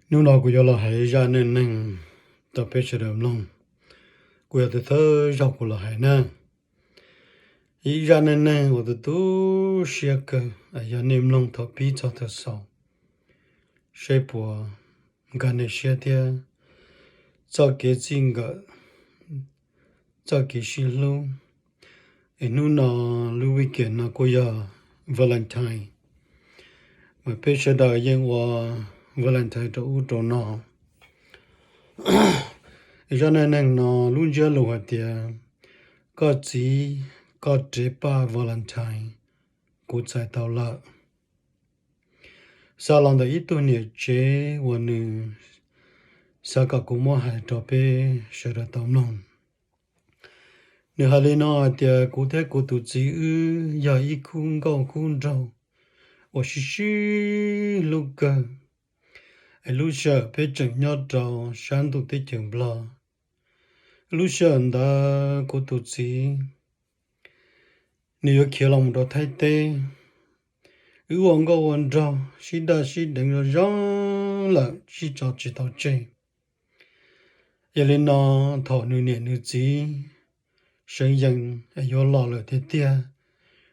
Hnub no kuv yuav los hais zaj neej neeg rau peb sawv daws mloog. Kuv yog tus thawj zaug kuv los hais na. Ib zaj neej neeg uas tu tu siab kawg, yog nej mloog thaum pib txog thaum xaus, seb puas nkag nej siab thiab txoj kev txij nkawm, txoj kev sib hlub. Es hnub no, lub weekend no kuj yog Valentine, mas peb sawv daws yeej ua Valentine rau ub rau no. Zaj neej neeg no lub ntsiab lus hais tias, koj txiv, koj rev paj Valentine, kuv txais tau lawm. Xa los ntawm ib tug niam tsev uas nws xav kom kuv muab hais rau peb sawv daws tau mloog. Nws hais li no hais tias, kuv thiab kuv tus txiv wb yog ib khub nkauj khub nraug uas sib sib hlub kawg. Es lub sij hawm peb tseem nyob rau sab ntuj teb chaws Nplog. Lub sij hawm ntawd kuv tus txiv nws yuav khiav los mus rau Thaib teb. Wb ua nkauj ua nraug sib daj sib deev zoo zoo lawm, sib tso tsis tau tseg. Yog li no, thaum nws niam nws txiv seev yees es yuav los lawm tiag tiag,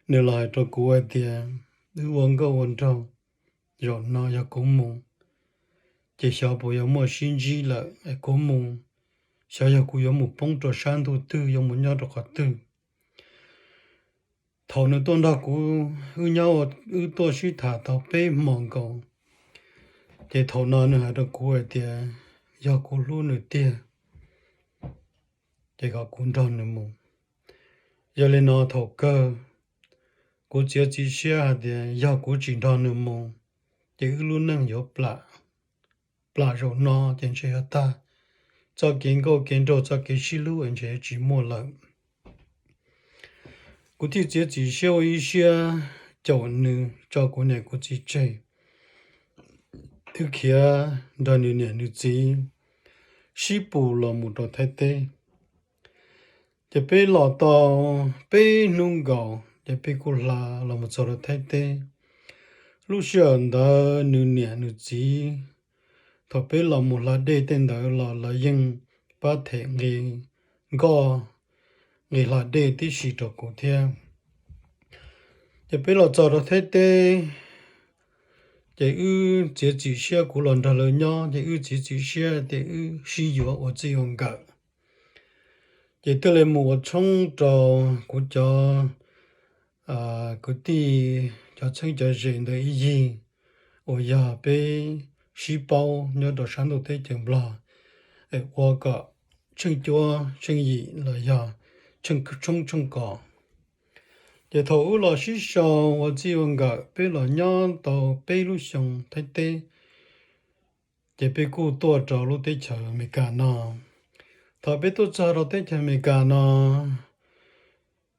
nws los hais rau kuv hais tias, wb ua nkauj ua nraug, zaum no yog kuv mus, ces xyov puas yuav muaj sib ntsib lawm es kuv mus, xyov yog kuv yuav mus poob rau sab ntuj twg, yuav mus nyob rau qhov twg. Thaum nws tuaj nrog kuv, wb nyob, wb tuaj sib tham tau peb hmo nkaus, ces thaum no nws hais rau kuv hais tias yog kuv hlub nws tiag, ces kom kuv nrog nws mus. Yog li no thaum kawg, kuv txiav txim siab hais tias yog kuv tsis nrog nws mus, ces wb lub neej yuav plam, plam zaum no ces ntshe yuav tag. Txoj kev nkauj kev nraug, txoj kev sib hlub es ntshe yuav tsis muaj lawm. Kuv thiaj txiav txim siab ua ib siab caum nws tso kuv niam kuv txiv tseg, wb khiav nrog nws niam nws txiv sib pus los mus rau Thaib teb. Ces peb los tau peb hnub nkaus ces peb kuj hla los mus txog rau Thaib teb. Lub sij hawm ntawd nws niam nws txiv, thaum peb los mus hla dej tej ntawd los lawv yeej pab them nqi nkoj, nqi hla dej tib si rau kuv thiab. Ces peb los txog rau Thaib teb, ces wb txiav txim siab, kuv los nrog lawv nyob ces wb txiav txim siab tias wb sib yuav ua txij ua nkawm. Ces thiaj li mus ua tshoob rau kuv cov kwv tij, cov txheeb cov ze ntawd ib yig uas yog peb sib paub nyob rau sab ntuj teb chaws Nplog, es ua kom tsheej cuab tsheej yim los yog tsheej tshoob tsheej kos. Ces thaum wb los sib sau ua txij ua nkawm, peb los nyob tau peb lub xyoo Thaib teb, ces peb kuj tuaj rau lub teb chaws Amelikas no. Thaum peb tuaj txog rau teb chaws Amelikas no,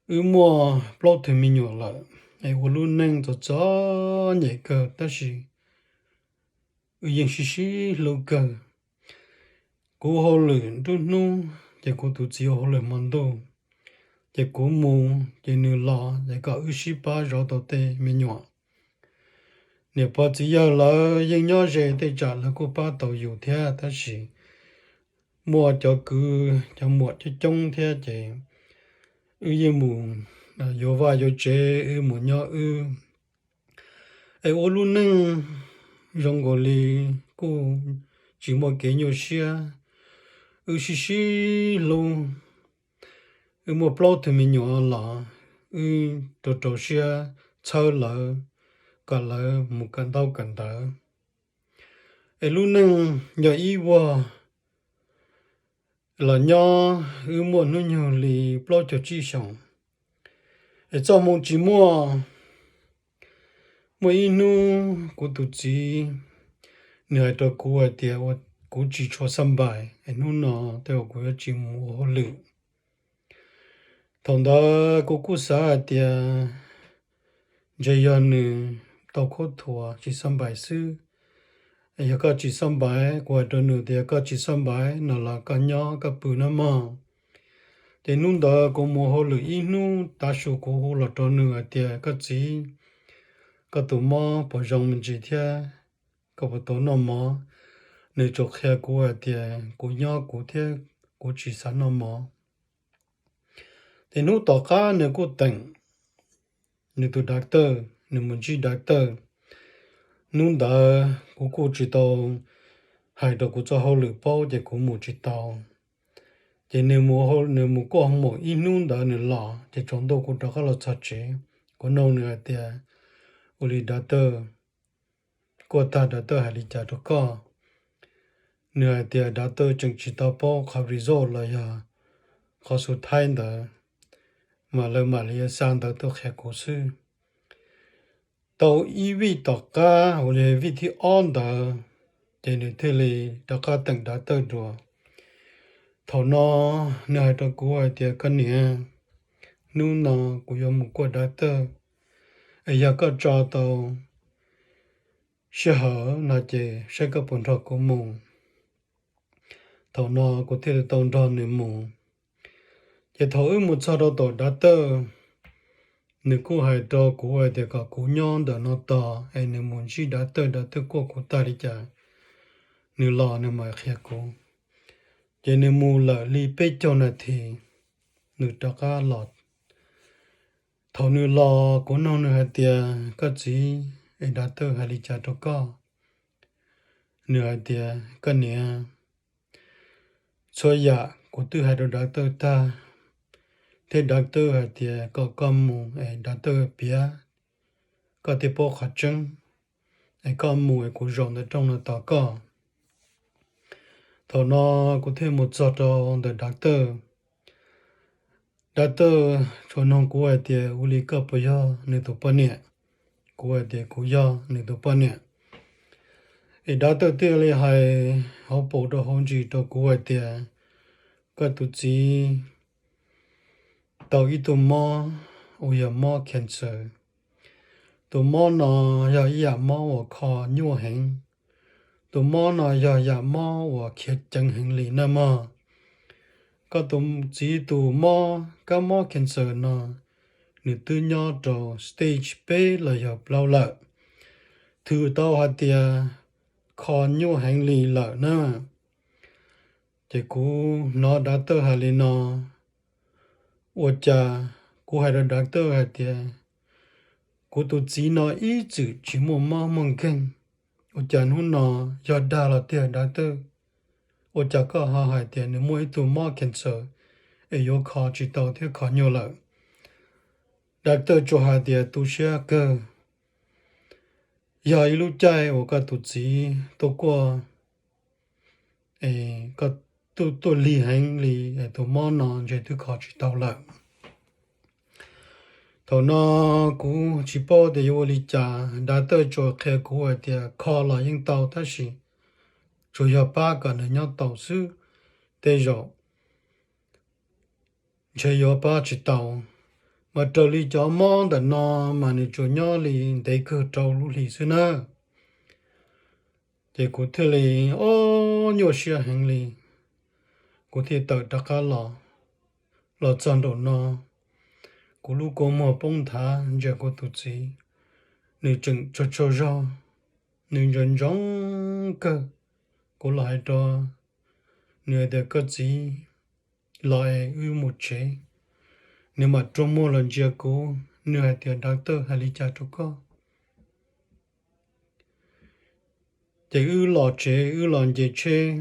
wb muaj plaub tug me nyuam lawm, es ua lub neej txom txom nyem kawg tab sis wb yeej sib sib hlub kawg. Kuv ua hauj lwm nruab hnub ces kuv tus txiv ua hauj lwm hmo ntuj, ces kuv mus ces nws los, ces kom wb sib pab zov tau tej me nyuam. Niam pog txiv yawg lawv yeej nyob ze, tej tsam lawv kuj pab tau yus thiab, tab sis muaj cov kwv cov muam coob coob thiab ces wb yeej mus yuav vaj yuav tsev, wb mus nyob wb. Es ua lub neej zoo nkaus li kuj tsis muaj kev nyuaj siab, wb sib sib hlub. Wb muaj plaub tug me nyuam los wb rau rau siab txhawb lawv kom lawv mus kawm ntaub kawm ntawv. Es lub neej yog ib vuag los nyob wb muaj hnub nyoog li plaub caug tsib xyoos. Es txoj hmoo tsis muaj, muaj ib hnub kuv tus txiv nws hais rau kuv hais tias ua kuv tsis tshua xab npais, es hnub no tej uas kuv yuav tsis mus ua hauj lwm. Thaum ntawd kuv kuj xav hais tias ntshe yog nws tau khaub thuas tsis xab npais xwb. Yog koj tsis xab npais, kuv hais rau nws tias yog koj tsis xab npais no los koj nyob koj pw nawb mog. Ces hnub ntawd kuv mus hauj lwm ib hnub tav su kuv hu los rau nws hais tias koj txiv, koj tus mob puas zoo me ntsis thiab, koj puas tau noj mov? nws tsuas qhia kuv hais tias kuv nyob kuv thiab, kuv tsis xav noj mov. Ces hnub tom qab nws kuj teem nws tus dav tawj, nws mus ntsib dav tawj. Hnub ntawd kuv kuj tsis tau hais rau kuv txoj hauj lwm paub ces kuv mus tsis tau. Ces nws mus, nws mus kuaj hoo maum ib hnub ntawd nws los ces tsaus ntuj kuv rov qab los txog tsev. Kuv noog nws hais tias, ua li dav tawj kuaj tag dav tawj hais li cas rau koj? Nws hais tias dav tawj tseem tsis tau paub qhov result los yog qhov xus thaib ntawd, mas lawv mam li xa ntawv tuaj qhia kuv xwb. Tau ib vij tom qab uas li vij thib ob ntawd, ces nws thiaj li rov qab teem dav tawj dua. Thaum no nws hais rau kuv hais tias, koj niam, hnub no kuv yuav mus kuaj dav tawj, es yog koj tso tau sij hawm no ces saib koj puas nrog kuv mus. Thaum no kuv thiaj li tau nrog nws mus. Ces thaum wb mus txog rau tom dav tawj, nws kuj hais rau kuv hais tias kom kuv nyob ntawm no tos es nws mus ntsib dav tawj, dav tawj kuaj kuv tag li cas nws los nws mam qhia kuv. Ces nws mus lawm li peb caug nas this, nws rov qab los. Thaum nws los kuv noog nws hais tias, koj txiv, es dav tawj hais li cas rau koj? Nws hais tias, koj niam, txhua yam kuv twb hais rau dav tawj tag, thiab dav tawj hais tias kom koj mus es dav tawj piav koj thiaj paub qhov tseeb, es koj mus es kuv zaum ntawm rooj no tos koj. Thaum no kuv thiaj mus txog rau ntawm dav tawj. Dav tawj tsuas noog kuv hais tias, ua li koj puas yog nws tus poj niam? Kuv hais tias kuv yog nws tus poj niam. Es dav tawj thiaj li hais hauv paus rau hauv ntsis rau kuv hais tias, koj tus txiv tau ib tug mob uas yog mob cancer. Tus mob no yog ib yam mob uas kho nyuaj heev. Tus mob no yog yam mob uas khiav ceev heev li nawb mog. Koj tus txiv tus mob kab mob cancer no, nws twb nyob rau stage peb los yog plaub lawm, thwm tau hais tias kho nyuaj heev li lawm na. Ces kuv hnov dav tawj hais li no, ua cas kuv hais rau dav tawj hais tias, kuv tus txiv no ib txwm tsis muaj mob muaj nkeeg, ua cas hnub no yog dag los tiag dav tawj? Ua cas koj ho hais tias nws muaj ib tug mob cancer es yuav kho tsis tau thiab kho nyuaj lawm? Dav tawj tsuas hais tias tu siab kawg, yog ib lub caij uas koj tus txiv tuaj kuaj es koj tuaj lig heev li, tus mob no ntshe twb kho tsis tau lawm. Thaum no kuv tsis paub tias yuav ua li cas, dav tawj tsuas qhia kuv hais tias kho los yeej tau tab sis tsuas yog pab kom nws nyob tau xwb, tej zaum ntshe yuav pab tsis tau. Mas raws li cov mob ntawm no mas nws tsuas nyob li ntev kawg rau lub hlis xwb na. Ces kuv thiaj li ob nyuaj siab heev li, kuv thiaj tawm rov qab los. Los txog nraum no, kuv lub kua muag poob nthav ntsia kuv tus txiv, nws tseem tsaug tsaug zog, nws ntsoov ntsoov kawg. Kuv los hais rau nws hais tias, koj txiv, los es wb mus tsev. Nws mam rua muag los ntsia kuv, nws hais tias, dav tawj hais li cas rau koj? Ces wb los tsev, wb los nce tsheb,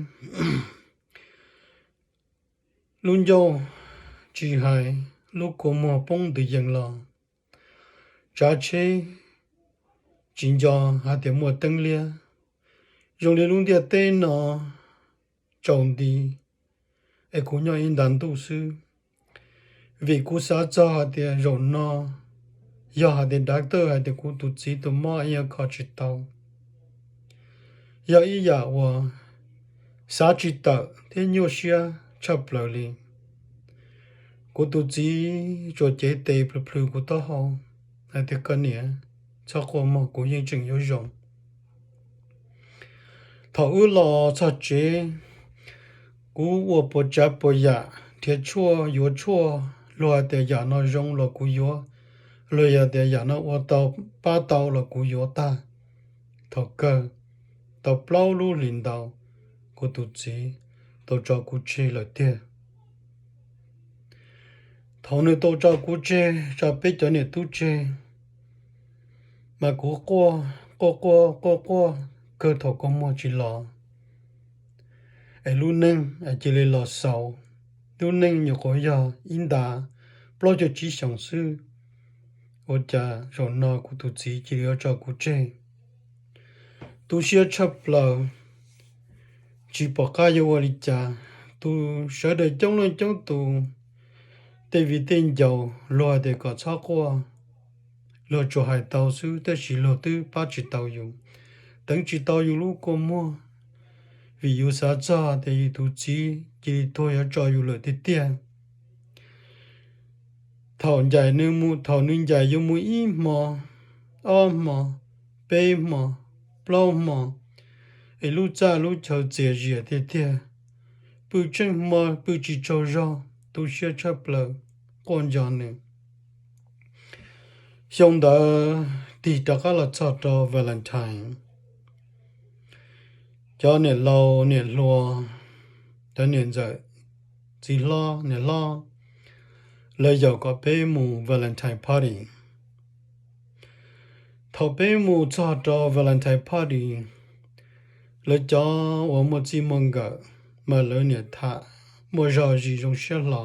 lub ncauj tsis hais, lub kua muag poob ntws yees los, tsav tsheb tsis nco hais tias muaj teeb liab, zoo li lub ntiaj teb no tsaus nti, es kuv nyob ib nta ntuj xwb. Vim kuv xav txog hais tias zaum no yog hais tias dav tawj hais tias kuv tus txiv tus mob yuav kho tsis tau, yog ib yam uas xav tsis tawm thiab nyuaj siab tshaj plaws li. Kuv tus txiv tsuas cev tes plhws plhws kuv taub hau hais tias, koj niam, txhob quaj mog, kuv yeej tseem yuav zoo. Thaum wb los txog tsev, kuv ua puas tsav puas yam, nrhiav tshuaj, yuav tshuaj, luag hais tias yam no zoo los kuv yuav, luag yog tias yam no ua tau, pab tau los kuv yuav tag. Thaum kawg tau plaub lub hlis ntau, kuv tus txiv tau tso kuv tseg lawm tiag. Thaum nws tau tso kuv tseg, tso peb cov niam tub tseg, mas kuv quaj quaj quaj quaj quaj kawg thaum kua muag tsis los, es lub neej cia li los xaus. Lub neej nyuam qhuav yog ib nta plaub caug tsib xyoos xwb, ua cas zaum no kuv tus txiv cia li yuav tso kuv tseg. Tu siab tshaj plaws, tsis pom qab yuav ua li cas. Tus sawv daws coob leej coob tus, tej viv tej ncaus luag hais tias kom txhob quaj, luag tsuas hais tau xwb, tab sis luag twb pab tsis tau yus, teev tsis tau yus lub kua muag, vim yus xav txog tias yus tus txiv cia li tuag yuav tso yus lawm tiag tiag. Thaum ncaim nws mus, thaum nws ncaim yuav mus ib hmo, ob hmo, peb hmo, plaub hmo, es lub txaj lub chaw txias zias tiag tiag, pw tsheej hmo pw tsis tsaug zog, tu siab tshaj plaws, quaj nco nws. Xyoo ntawd tig rov qab los txog rau Valentine, cov niam laus niam hluas, cov niam ntxawm, txiv hlob niam hlob, lawv yaum kom peb mus Valentine party. Thaum peb mus txog rau Valentine party, lawv cov uas muaj txij muaj nkawm mas lawv niam tham muaj zog zis zoo siab hlo,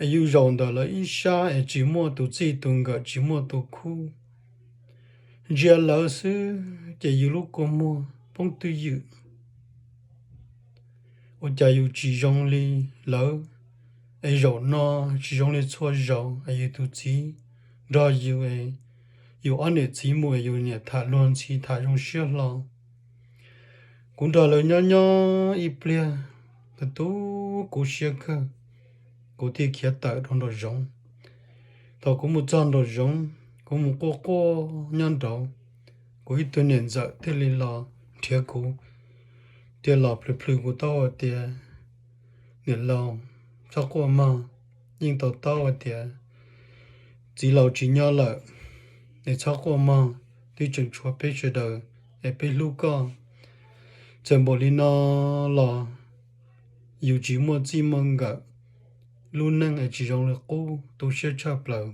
es yus zaum ntawm lawv ib sab es tsis muaj tus txij tus nkawm, tsis muaj tus khub. Ntsia lawv xwb ces yus lub kua muag poob twj ywm. Ua cas yus tsis zoo li lawv, es zaum no tsis zoo li txhua zaus es yus tus txiv nrog yus, yus ob niam txiv mus es yus niam tham luag ntxhi tham zoo siab hlo. Kuv nrog lawv nyob nyob ib pliag, tus tub kuv siab kawg, kuv thiaj khiav tawm rau nraum zoov. Thaum kuv mus txog nraum zoov, kuv mus quaj quaj nyob nraud, kuv ib tug niam ntxawm thiaj li los nrhiav kuv, thiaj los plhws plhws kuv taub hau tias, niam laus, txhob quaj mog, yeej to taub hais tias txiv laus tsis nyob lawm, es txhob quaj mog, twb tseem tshuav peb sawv daws es peb hlub koj. Txawm npaum li no los yus tsis muaj txij muaj nkawm, lub neej es tsis zoo li qub, tu siab tshaj plaws.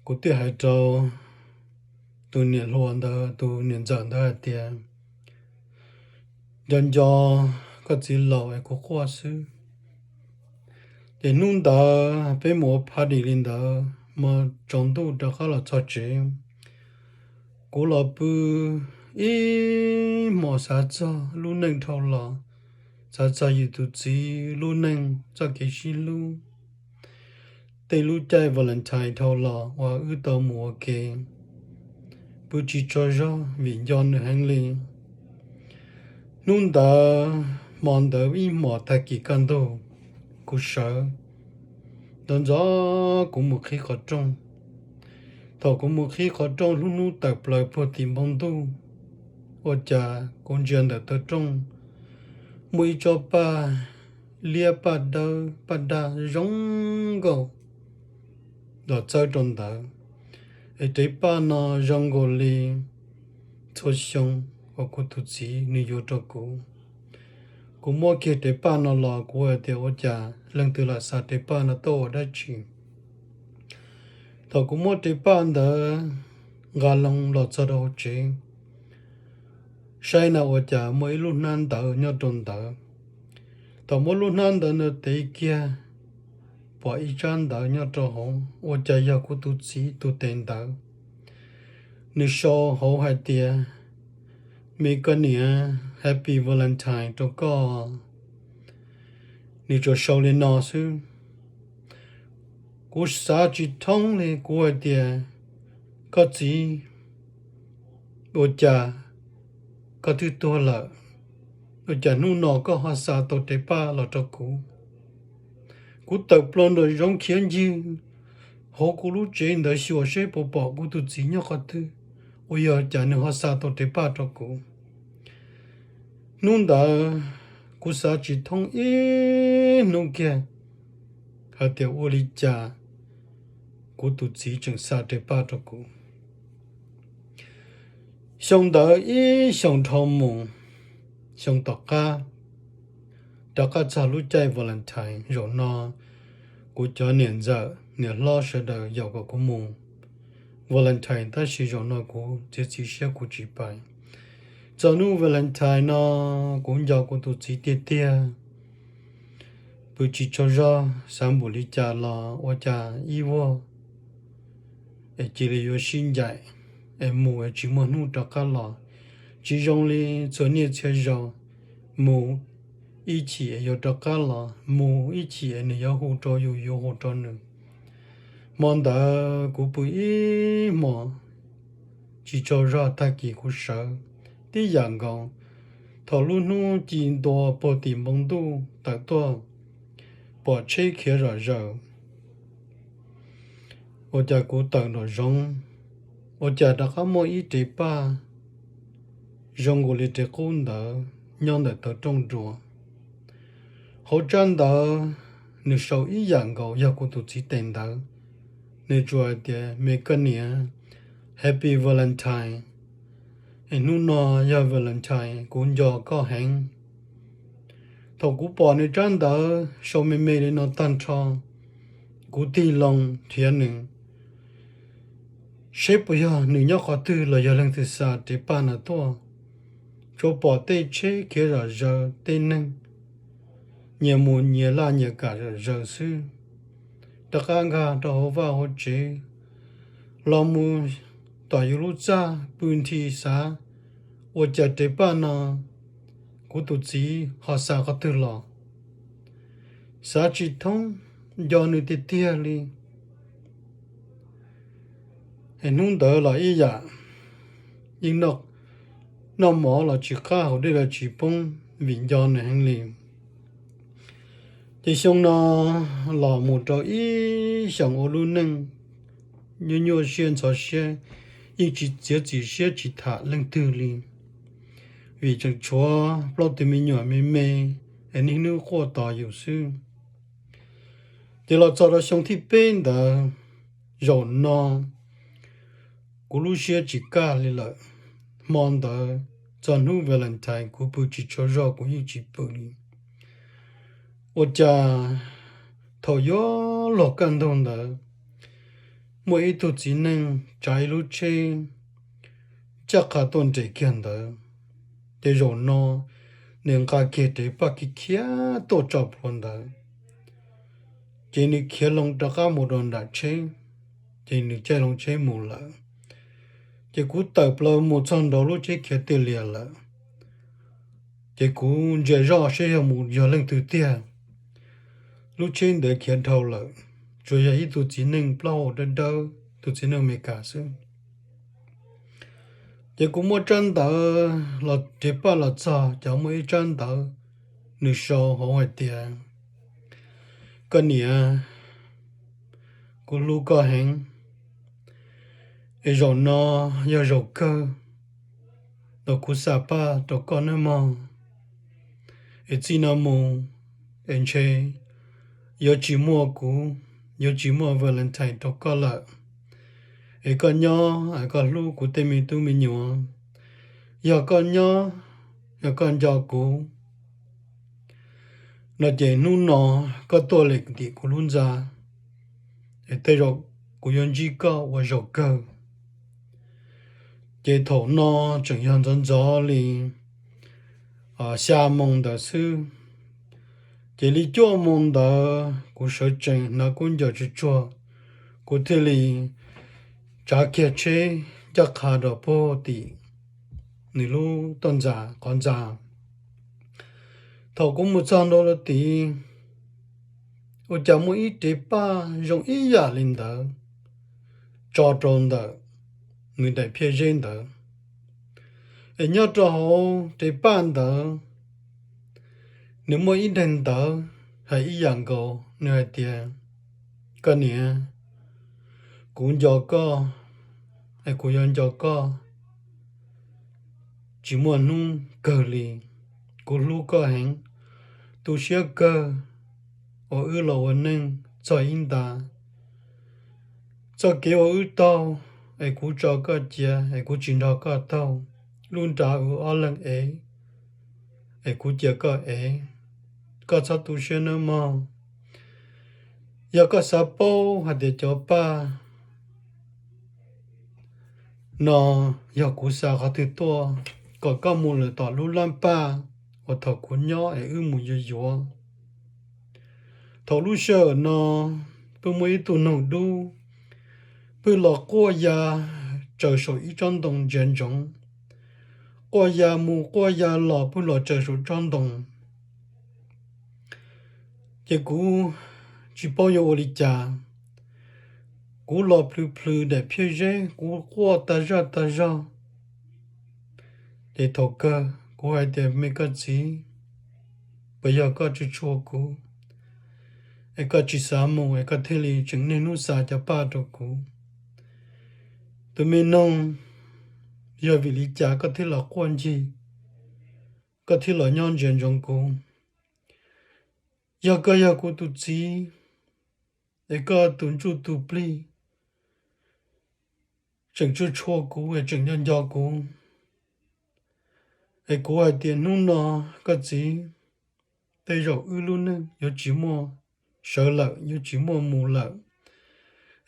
Kuv thiaj hais rau tus niam hluas ntawd, tus niam ntxawm ntawd hais tias, nco nco koj txiv laus es kuv quaj xwb. Ces hnub ntawd peb mus ua party li ntawd, hmo tsaus ntuj rov qab los txog tsev. Kuv los pw ib hmos xav txog lub neej dhau los, xav txog yus tus txiv lub neej txoj kev sib hlub, tej lub caij Valentine dhau los uas wb tau mus ua ke, pw tsis tsaug zog vim nco nws heev li. Hnub ntawd, hmo ntawd ib hmos tag kis kaj ntug, kuv sawv ntxov ntxov kuv mus qhib qhov rooj. Thaum kuv mus qhib qhov rooj hlub hnub tawm plaws puag tim npoo ntuj, ua cas kuv ntsia ntawm taw rooj muaj ib tsob paj liab paj dawb paj daj zoo nkauj los txawb rau ntawd, es tes paj no zoo nkaus li txhua xyoo uas kuv tus txiv nws yuav rau kuv. Kuv muab kiag tes paj no los kuv hais tias ua cas leej twg lam xa tes paj no tuaj ua dab tsi. Thaum kuv muab tes paj ntawd nqa loo los txog rau hauv tsev, saib na ua cas muaj ib lub hnab ntawv nyob rau ntawd. Thaum muab lub hnab ntawv no tev kiag, pom ib tsab ntawv nyob rau hauv, ua cas yog kuv tus txiv tus tes ntawv. Nws sau hauv hais tias, me koj niam, Happy Valentine rau koj. Nws tsuas sau li no xwb. Kuv xav tsis thoob li, kuv hais tias, koj txiv, ua cas koj twb tuag lawm, ua cas hnub no koj ho xa tau tes paj los rau kuv? Kuv tawm plaws nraum zoov khiav ncig hauv kuv lub tsev ntawd xyuas seb puas pom kuv tus txiv nyob qhov twg, uas yog cas nws ho xa tau tes paj rau kuv. Hnub ntawd kuv xav tsis thoob ib hnub kiag hais tias ua li cas kuv tus txiv tseem xa tes paj rau kuv. Xyoo ntawd ib xyoos dhau mus, xyoo tom qab, rov qab txog lub caij Valentine. Zaum no kuv cov niam ntxawm niam hlob sawv daws yaum kom kuv mus Valentine, tab sis zaum no kuv txiav txim siab kuv tsis pais. Txog hnub Valentine no kuv nco kuv tus txiv tiag tiag, pw tsis tsaug zog, xav npaum li cas los ua cas ib vuag es cia li yuav sib ncaim es mus es tsis muaj hnub rov qab los. Tsis zoo li txhua niaj txhia zaus, mus ib chim es yuav rov qab los, mus ib chim es nws yuav hu rau yus, yus hu rau nws. Hmo ntawd kuv pw ib hmos tsis tsaug zog, tag kis kuv sawv tib yam nkaus. Thaum lub hnub ci ntua puag tim npoo ntuj tawm tuaj, pom tsheb khiav zom zaws, ua cas kuv tawm nraum zoov, ua cas rov qab muaj ib rev paj zoo nkaus li rev qub ntawd nyob ntawm taw rooj duas. Hauv tsab ntawv nws sau ib yam nkaus yog kuv tus txiv tes ntawv, nws tsuas hais tias, me koj niam, Happy Valentine, es hnub no yog Valentine, kuv nco koj heev. Thaum kuv pom nws tsab ntawv sau me me li no tag nrho, kuv tig loo nrhiav nws, seb puas yog nws nyob qhov twg los yog leej twg xa rev paj no tuaj. Tsuas pom tej tsheb khiav zom zaws, tej neeg nyias mus nyias laj nyias kam zom zaws xwb. Rov qab nkag rau hauv vaj hauv tsev, los mus tom yus lub txaj pw nthi xav, ua cas rev paj no kuv tus txiv ho xa qhov twg los, xav tsis thoob, nco nws tiag tiag li. Es hnub ntawd los ib yam, yeej noj mov los tsis qab, haus dej los tsis poob, vim nco nws heev li. Ces xyoo no los mus rau ib xyoos ua lub neej nyuaj nyuaj siab ntxhov siab, yeej tsis txiav txim siab tsis tham leej twg li, vim tseem tshuav plaub tug me nyuam me me es niaj hnub quaj tos yus xwb. Ces los txog rau xyoo thib peb ntawd, zaum no kuv lub siab tsis kaj li lawm. Hmo ntawd txog hnub Valentine kuv pw tsis tsaug zog, kuv yeej tsis pw li. Ua cas thaum yuav luag kaj ntug ntawd, muaj ib tug txiv neej tsav ib lub tsheb ncaj qha tuaj nres kiag ntawd. Ces zaum no nws nqa kiag rev paj khiav khiav tuaj tso plhuav ntawd, ces nws khiav loo rov qab mus rau nram tsheb, ces nws caij loo tsheb mus lawm. Ces kuv tawm plaws mus txog nraud lub tsheb khiav tiag lias lawm. Ces kuv ntsia zoj saib yog mus yog leej twg tiag. Lub tsheb ntawd khiav dhau lawm, tsuas yog ib tug txiv neej plaub hau dawb dawb, tus txiv neej Amelikas xwb. Ces kuv muab tsab ntawv los, rev paj los txog, ces muaj ib tsab ntawv nws sau hauv hais tias, koj niam, kuv hlub koj heev, es zaum no yog zaum kawg uas kuv xa paj rau koj nawb mog. Es txij no mus es ntshe yuav tsis muaj kuv, yuav tsis muaj Valentine rau koj lawm. Es koj nyob, koj hlub kuv tej me tub me nyuam, yog koj nyob, yog koj nco kuv no ces hnub no koj tuaj lawm tim kuv lub ntxa, es tej zaum kuv yuav ntsib koj ua zaum kawg. Ces thaum no tseem yog ntxov ntxov li xya moo ntawd xwb. Ces li cuaj moo ntawd kuv sawv tsees hnav kub ncaws tsuag tsuag, kuv thiaj li tsav kiag tsheb ncaj qha rau puag tim nws lub toj ntxas qhov ntxa. Thaum kuv mus txog nraud lawm tid, ua cas muaj ib rev paj zoo ib yam li ntawd tso rau ntawm nws daim phiaj zeb ntawd. Es nyob rau hauv rev paj ntawd, nws muaj ib daim ntawv hais ib yam nkaus, nws hais tias, koj niam, kuv nco koj, es kuv yuav nco koj tsis muaj hnub kawg li. Kuv hlub koj heev, tu siab kawg uas wb los ua neej txog ib nta. Txoj kev uas wb taug, es kuv tso koj cia, es kuv tsis nrog koj taug, lub nra wb ob leeg ev, es kuv cia koj ev, koj txhob tu siab nawb mog. Yog koj xav paub hais tias cov paj no yog kuv xa qhov twg tuaj, kom koj mus lawm tom lub lab paj uas thaum kuv nyob es wb mus yuav yuav. Thaum lub sij hawm no pheej muaj ib tug noog dub pheej los quaj ya tsaws saum ib tsob ntoo ntsia ntsoov, quaj ya mus quaj ya los pheej los tsaws saum tsob ntoo. Ces kuv tsis paub yuav ua li cas, kuv los plhws plhws daim phiab zeb, kuv quaj tag zaj tag zog. Ces thaum kawg kuv hais tias, me koj txiv, puas yog koj tsis tshua kuv, es koj tsis xav mus es koj thiaj li tseem niaj hnub xa cov paj rau kuv? Tus me noog, yog vim li cas koj thiaj los quaj ncig, koj thiaj los nyob ntsia ntsoov kuv? Yog koj yog kuv tus txiv, es koj tus ntsuj tus plig tseem tshua tshua kuv es tseem nco nco kuv, es kuv hais tias hnub no, koj txiv, tej zaum wb lub neej yuav tsis muaj sawv lawm, yuav tsis muaj mus lawm,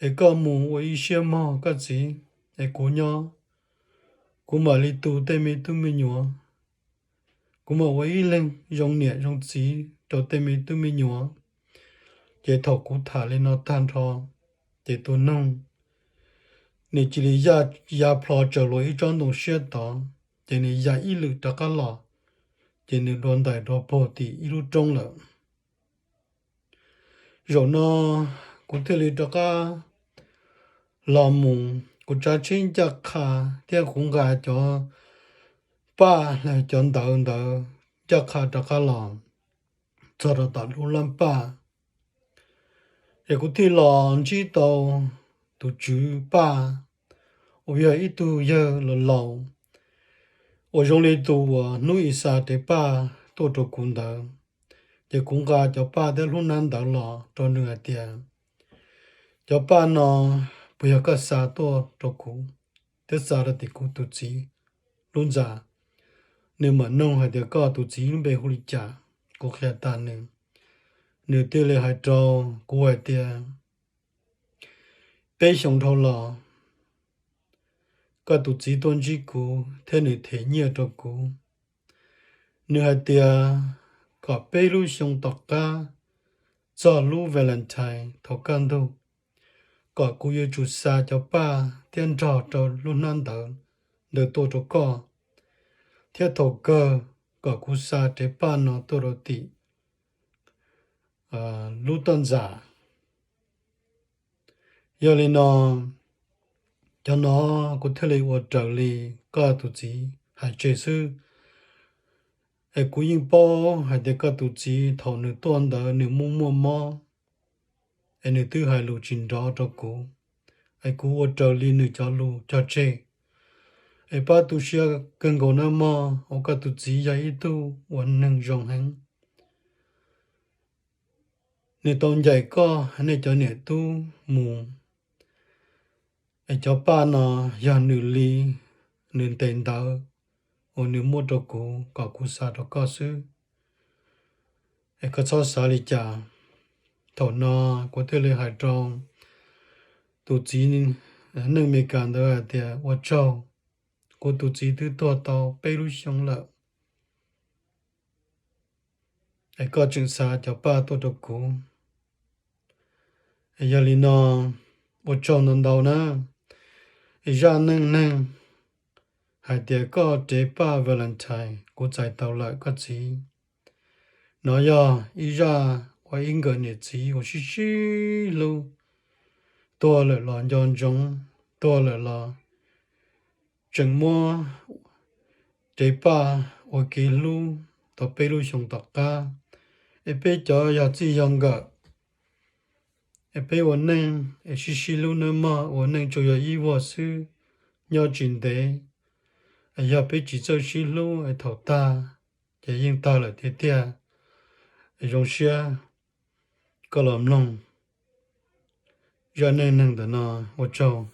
es koj mus ua ib siab mog koj txiv, es kuv nyob, kuv mam li tu tej me tub me nyuam, kuv mam ua ib leeg zoo niam zoo txiv rau tej me tub me nyuam. Ces thaum kuv tham li no tag nrho, ces tus noog nws cia li ya plho tsaws luag ib tsob ntoo siab tod, ces nws ya ib lwm rov qab los, ces nws dua ntais rau puag tim ib lub roob lawm. Zaum no kuv thiaj li rov qab los mus, kuv tsav tsheb ncaj qha thiab kuv nqa cov paj los cov ntawv ntawd ncaj qha rov qab los txog rau tom lub lab paj. Es kuv thiaj los ntsib tau tus tswv paj uas yog ib tug yawg laus laus uas zoo li tus uas hnub ib xa tev paj tuaj rau kuv ntawd. Ces kuv nqa cov paj thiab lub hnab ntawv los rau nws hais tias, cov paj no puas yog koj xa tuaj rau kuv thiab xa rau tim kuv tus txiv lub ntxa? Nws mam noog hais tias, koj tus txiv lub npe hu li cas? Kuv qhia tas nws, nws thiaj li hais rau kuv hais tias, peb xyoos dhau los koj tus txiv tuaj ntsib kuv thiab nws them nyiaj rau kuv. Nws hais tias kom peb lub xyoo tom qab txog lub Valentine thaum kaj ntug, kom kuv yuav tsum xa cov paj thiab nrog rau lub hnab ntawv ntawd tuaj rau koj, thiab thaum kawg kom kuv xa tev paj no tuaj rau tim lub toj ntxas. Yog li no, cov no kuv thiaj li ua raws li koj tus txiv hais tseg xwb. Es kuv yeej paub hais tias koj tus txiv thaum nws tuaj ntawd nws muaj muaj mob, es nws twb hais lus tsis nrov rau kuv, es kuv ua raws li nws cov lus cog tseg. Es pab tu siab kawg nkaus nawb mog, uas koj tus txiv yog ib tug uas neeg zoo heev. Nws tau ncaim koj nej cov niam tub mus, es cov paj no yog nws li, nws ntes ntawv uas nws muab rau kuv kom kuv xa rau koj xwb. Es koj txhob xav li cas. Thaum no kuv thiaj li hais rau tus txiv neej Amelikas ntawd hais tias, ua tsaug, kuv tus txiv twb tuag tau peb lub xyoo lawm, es koj tseem xa cov paj tuaj rau kuv. Es yog li no, ua tsaug ntau ntau na. Es zaj neej neeg hais tias koj tev paj Valentine kuv txais tau lawm koj txiv. No yog ib zaj uas ib nkawm niam txiv uas sib sib hlub, tuag lawm los nco ntsoov, tuag lawm los tseem muab tev paj ua kev hlub tau peb lub xyoo tom qab. Es peb cov yog txij yog nkawm, es peb ua neej es sib sib hlub nawb mog, ua neej tsuas yog ib vuag xwb, nyob tsis ntev. Es yog peb tsis txawj sib hlub es thaum tag ces yeej tag lawm tiag tiag. Es zoo siab koj los mloog zaj neej neeg ntawm no, ua tsaug.